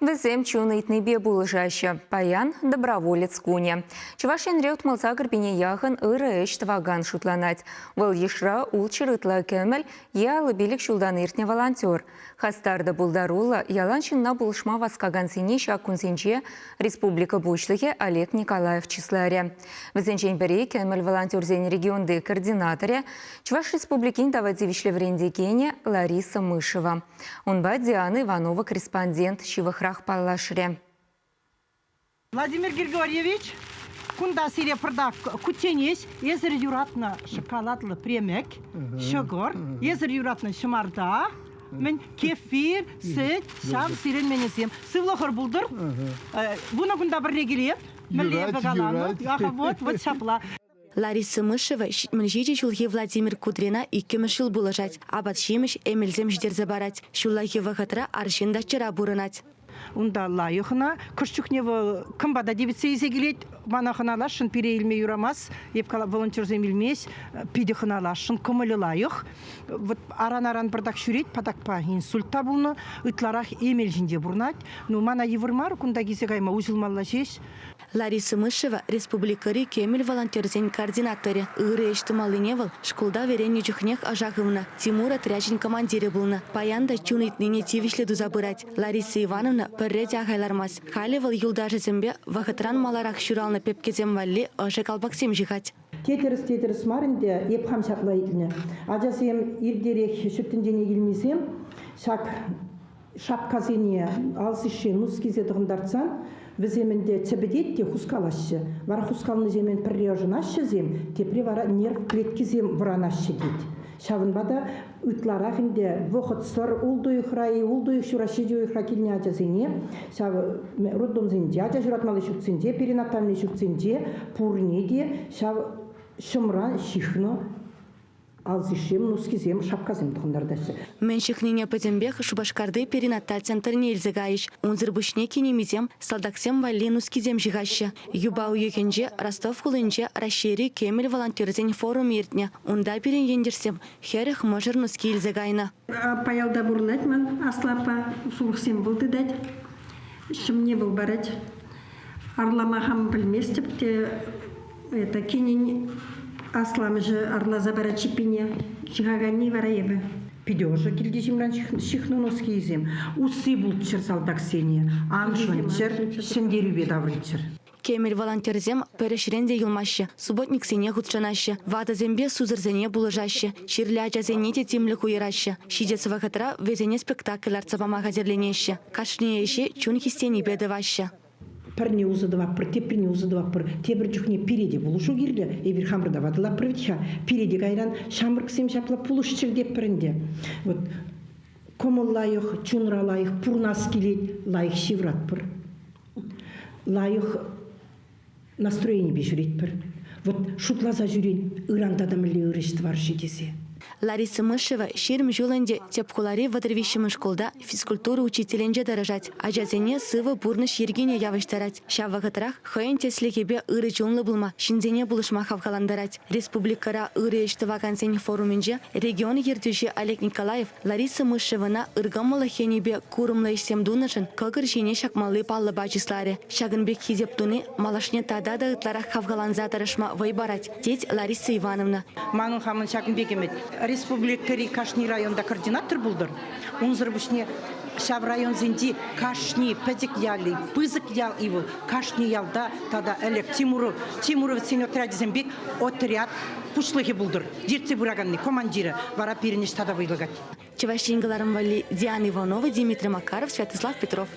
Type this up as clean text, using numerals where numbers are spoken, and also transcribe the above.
Вӗсем чун ыйтнипе пулӑшаҫҫӗ. Паян доброволец кунӗ. Чӑваш Енре утмӑлса кӗрпине яхӑн ырӑ ӗҫ тӑвакан шутланать. Вӑл йышра ултҫӗр ытла кӗмӗл е 55 ҫултан иртнӗ волонтер. Хастар та пултаруллӑ, ялан ҫынна пулӑшма васкакансене ҫак кунсенче республика Пуҫлӑхӗ Олег Николаев чысларӗ. Вӗсенчен пӗри кӗмӗл волонтерсен регионти координаторӗ, Чӑваш Республикин тава тивӗҫлӗ вӗрентекенӗ Лариса Мышева. Унпа Диана Иванова корреспондент ҫывӑхрах паллашрӗ. Владимир Григорьевич, кунта сире пӑртак кучченеҫ, эсир юратнӑ шоколадлӑ премӗк, ҫӑкӑр, эсир юратнӑ ҫӑмарта, мӗн кефир, сӗт, ҫав сирӗн мӗнӗсем. Сывлӑхӑр пултӑр. Вунӑ кунта пӗрре килеп. Мӗнле эпӗ каланӑ. Аха, вот, вот ҫапла. Лариса Мышева 77 ҫулхи Владимир Кудрина иккӗмӗш ҫул пулӑшать, апат-ҫимӗҫ, эмелсем ҫитерсе парать. Ҫуллахи вӑхӑтра арҫын дачӑра пурӑнать. Унта лайӑх ӑна. Кӑшт чухне вӑл кӑмпа та тивӗтсе илсе килет. Мана хӑналасшӑн, пире илме юрамасть. Эп волонтерсем илмест. Питӗ хӑналасшӑн, кӑмӑлӗ лайӑх. Вот аран-аран пӑртак ҫӳрет, патакпа инсульт та пулнӑ. Ытларах эмел ҫинче пурӑнать. Ну, мана йывӑр мар кунта килсе кайма, уҫӑлмалла ҫеҫ. Лариса Мышева республикӑри кӗмӗл волонтерсен координаторӗ. Ырӑ ӗҫ тумаллине вӑл шкулта вӗреннӗ чухнех ӑша хывнӑ. Тимур отрячӗн командирӗ пулнӑ. Паян та чун ыйтнине тивӗҫлӗ туса пырать. Лариса Ивановна пӗрре те ахаль лармасть. Халӗ вӑл юлташӗсемпе вӑхӑтран маларах ҫуралнӑ пепкесем валли ӑшӑ калпаксем ҫыхать. Те тӗрӗс, те тӗрӗс мар ӗнтӗ, эп хам ҫапла илтнӗ. Ачасем иртерех ҫут тӗнчене килнисем ҫак шапкасене алсишши нускисе тӑхӑнтартсан вӗсем ӗнтӗ чӗпӗтет те хускалаҫҫӗ. Вара хускалнӑҫемӗн пӗрре ӑшӑнаҫҫӗ-сем, тепре вара нерв клеткисем вӑранаҫҫӗ тет. Ҫавӑнпа та ытларах ӗнтӗ вӑхӑтсӑр ултӑ уйӑхра-и, ултӑ уйӑх ҫура, ҫичӗ уйӑхра килнӗ ачасене ҫав роддомсенче, ача ҫуратмалли ҫуртсенче, перинатальнӑй ҫуртсенче пурне те ҫав ҫӑмран ҫыхнӑ алсишсем, нускисем, шапкасем тӑхӑнтартаҫҫӗ. Мӗн ҫыхнине пӗтӗмпех Шупашкарти перинаталь центрне илсе кайӗҫ. Унсӑр пуҫне кинемисем салтаксем валли нускисем ҫыхаҫҫӗ. Юпа уйӑхӗнче Ростов хулинче Раҫҫейри кӗмӗл волонтерсен форумӗ иртнӗ. Унта пирӗн ентешсем 40 мӑшӑр нуски илсе кайнӑ. Аппа ялта пурӑнать ман, аслӑ аппа. Сурӑхсем вӑл тытать, ҫӑмне вӑл парать. Арлама хам пӗлместӗп те, это кинӗн асламӑшӗ арласа парать ҫиппине. Ҫыхаканни вара эпӗ. Питӗ ӑшӑ килте ҫынран ҫыхнӑ носкисем. Усси пулччӑр салтаксене, ан шӑнччӑр, ҫӗнтерӳпе таврӑнччӑр. Кӗмӗл волонтерсем пӗр ӗҫрен те юлмаҫҫӗ, субботниксене хутшӑнаҫҫӗ, ватӑсемпе сусӑрсене пулӑшаҫҫӗ, чирлӗ ачасене те тимлӗх уйӑраҫҫӗ. Ҫитес вӑхӑтра вӗсене спектакль лартса пама хатӗрленеҫҫӗ. Кашни ӗҫе чун хистенипе тӑваҫҫӗ. Пӗрне усӑ тӑватпӑр, теприне усӑ тӑватпӑр. Тепӗр чухне пире те пулӑшу кирлӗ. Эпир хамӑр та ватӑлатпӑр вӗт-ха. Пире те кайран ҫамрӑксем ҫапла пулӑшчӑр тетпӗр ӗнтӗ. Вот кӑмӑл лайӑх, чунра лайӑх, пурӑнас килет, лайӑх ҫывратпӑр. Лайӑх настроенипе ҫӳретпӗр. Вот шутласа ҫӳрен, ыран тата мӗнле ырӑ ӗҫ тӑвар-ши тесе. Лариса Мышева 20 ҫул ӗнтӗ тӗп хулари 33-мӗш шкулта физкультура учителӗнче тӑрӑшать, ачасене сывӑ пурнӑҫ йӗркине явӑҫтарать. Ҫав вӑхӑтрах хӑйӗн тӗслӗхӗпе ырӑ чунлӑ пулма, ҫынсене пулӑшма хавхалантарать. Республикӑра ырӑ ӗҫ тӑвакансен форумӗнче регион ертӳҫи Олег Николаев Лариса Мышевӑна ыркӑмӑллӑх енӗпе курӑмлӑ ӗҫсем тунӑшӑн кӑкӑр ҫине ҫакмалли паллӑпа чысларӗ. Ҫакӑн пек хисеп туни малашне тата та ытларах хавхаланса тӑрӑшма вӑй парать, тет Лариса Ивановна. Манӑн хамӑн ҫакӑн пек ӗмӗт. Республикӑри кашни районта координатор пултӑр. Унсӑр пуҫне ҫав районсенчи кашни пӗчӗк ял-и, пысӑк ял-и вӑл, кашни ялта тата ӗлӗк Тимуров, Тимуровецсен отрячӗсем пек отряд пуҫлӑхӗ пултӑр. Ертсе пыраканни, командирӗ вара пирӗн ӗҫ тата вӑйлӑ кать. Чӑваш Ен кӑларӑм валли Диана Иванова, Дмитрий Макаров, Святослав Петров.